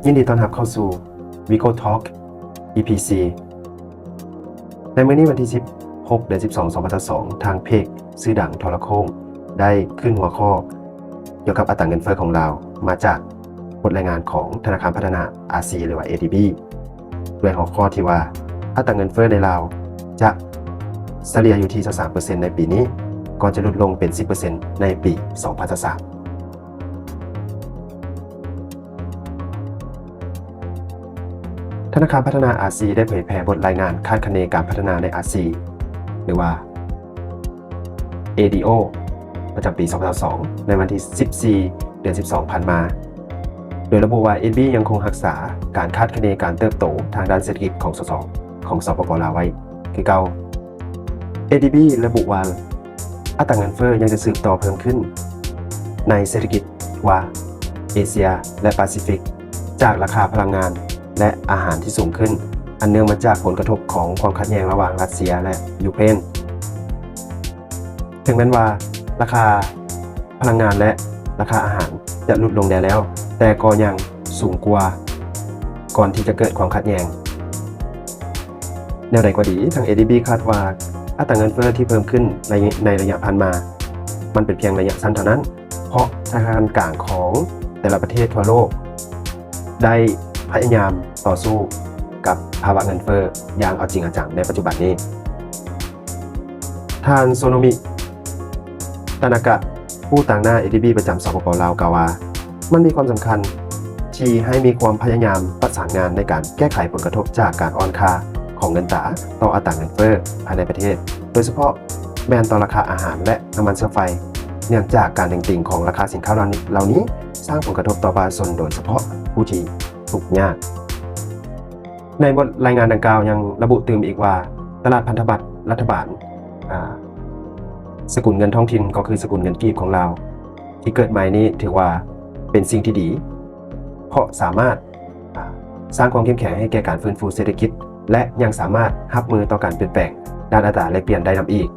ຍິນດີຕ້ອນຮັບເຂົ້າສູ່ Vigo Talk ອີ ພີ ສີ່ ໃນມື້ນີ້ວັນທີສິບຫົກ ເດືອນສິບສອງ ສອງພັນຊາວສອງ ທາງເພຈຊື່ດັງໂທລະໂຄ່ງໄດ້ຂຶ້ນຫົວຂໍ້ກ່ຽວກັບອັດຕາເງິນເຟີ້ຂອງລາວ ມາຈາກບົດລາຍງານຂອງທະນາຄານພັດທະນາອາຊີ ຫຼືວ່າ ເອດີບີ ດ້ວຍຫົວຂໍ້ທີ່ວ່າ ອັດຕາເງິນເຟີ້ໃນລາວຈະສະເລ່ຍຢູ່ທີ່ຊາວສາມເປີເຊັນໃນປີນີ້ ກ່ອນຈະຫຼຸດລົງເປັນສິບເປີເຊັນໃນປີສອງພັນຊາວສາມ. ທະນາຄານພັດທະນາອາຊີໄດ້ເຜີຍແຜ່ບົດລາຍງານຄາດຄະເນການພັດທະນາໃນອາຊີ ຫຼືວ່າ ເອດີໂອ ປະຈຳປີສອງພັນຊາວສອງ ໃນວັນທີສິບສີ່ ເດືອນສິບສອງ ຜ່ານມາ ໂດຍລະບຸວ່າ ເອດີບີ ຍັງຄົງຮັກສາການຄາດຄະເນການເຕີບໂຕທາງດ້ານເສດຖະກິດຂອງ ສສ ຂອງ ສປປ ລາວ ໄວ້ຄືເກົ່າ. ເອດີບີ ລະບຸວ່າ ອັດຕາເງິນເຟີ້ຍັງຈະສືບຕໍ່ເພີ່ມຂຶ້ນໃນເສດຖະກິດກວ້າງ ເອເຊຍ ແລະ ປາຊີຟິກ ຈາກລາຄາພະລັງງານ ແລະ ອາຫານທີ່ສູງຂຶ້ນ ອັນເນື່ອງມາຈາກຜົນກະທົບຂອງຄວາມຂັດແຍ່ງລະຫວ່າງຣັດເຊຍ ແລະ ຢູເຄຣນ. ເຖິງແມ່ນວ່າລາຄາພະລັງງານ ແລະ ລາຄາອາຫານຈະຫຼຸດລົງແດ່ແລ້ວ, ແຕ່ກໍຍັງສູງກວ່າກ່ອນທີ່ຈະເກີດຄວາມຂັດແຍ່ງ. ແນວໃດກໍດີ, ທາງ ເອດີບີ ຄາດວ່າອັດຕາເງິນເຟີ້ທີ່ເພີ່ມຂຶ້ນໃນ ໃນໄລຍະຜ່ານມາ ມັນເປັນພຽງໄລຍະສັ້ນເທົ່ານັ້ນ, ເພາະທະນາຄານກາງຂອງແຕ່ລະປະເທດທົ່ວໂລກໄດ້ພະຍາຍາມຕໍ່ສູ້ກັບພາວະເງິນເຟີ້ຢ່າງເອົາຈິງເອົາຈັງໃນປັດຈຸບັນນີ້. ທ່ານ ໂຊໂນມິ ຕານາກະ ຜູ້ຕາງໜ້າ ເອດີບີ ປະຈຳ ສປປ ລາວ ກ່າວວ່າ ມັນມີຄວາມສຳຄັນທີ່ໃຫ້ມີຄວາມພະຍາຍາມປະສານງານໃນການແກ້ໄຂຜົນກະທົບຈາກການອ່ອນຄ່າຂອງເງິນຕາຕໍ່ອັດຕາເງິນເຟີ້ພາຍໃນປະເທດ, ໂດຍສະເພາະແມ່ນຕໍ່ລາຄາອາຫານ ແລະ ນ້ຳມັນເຊື້ອໄຟ, ເນື່ອງຈາກການເໜັງຕີງຂອງລາຄາສິນຄ້າເຫຼົ່ານີ້ ເຫຼົ່ານີ້ສ້າງຜົນກະທົບຕໍ່ປະຊາຊົນ, ໂດຍສະເພາະຜູ້ທີ່ທຸກຍາກ. ໃນບົດລາຍງານດັ່ງກ່າວຍັງລະບຸຕື່ມອີກວ່າ ຕະຫຼາດພັນທະບັດລັດຖະບານ, ອາ, ສະກຸນເງິນທ້ອງຖິ່ນ ກໍຄືສະກຸນເງິນກີບຂອງລາວ ທີ່ເກີດໃໝ່ນີ້ ຖືວ່າເປັນສິ່ງທີ່ດີ, ເພາະສາມາດ, ອາ, ສ້າງຄວາມເຂັ້ມແຂງໃຫ້ແກ່ການຟື້ນຟູເສດຖະກິດ ແລະ ຍັງສາມາດຮັບມືຕໍ່ການປ່ຽນແປງດ້ານອັດຕາແລກປ່ຽນໄດ້ນຳອີກ.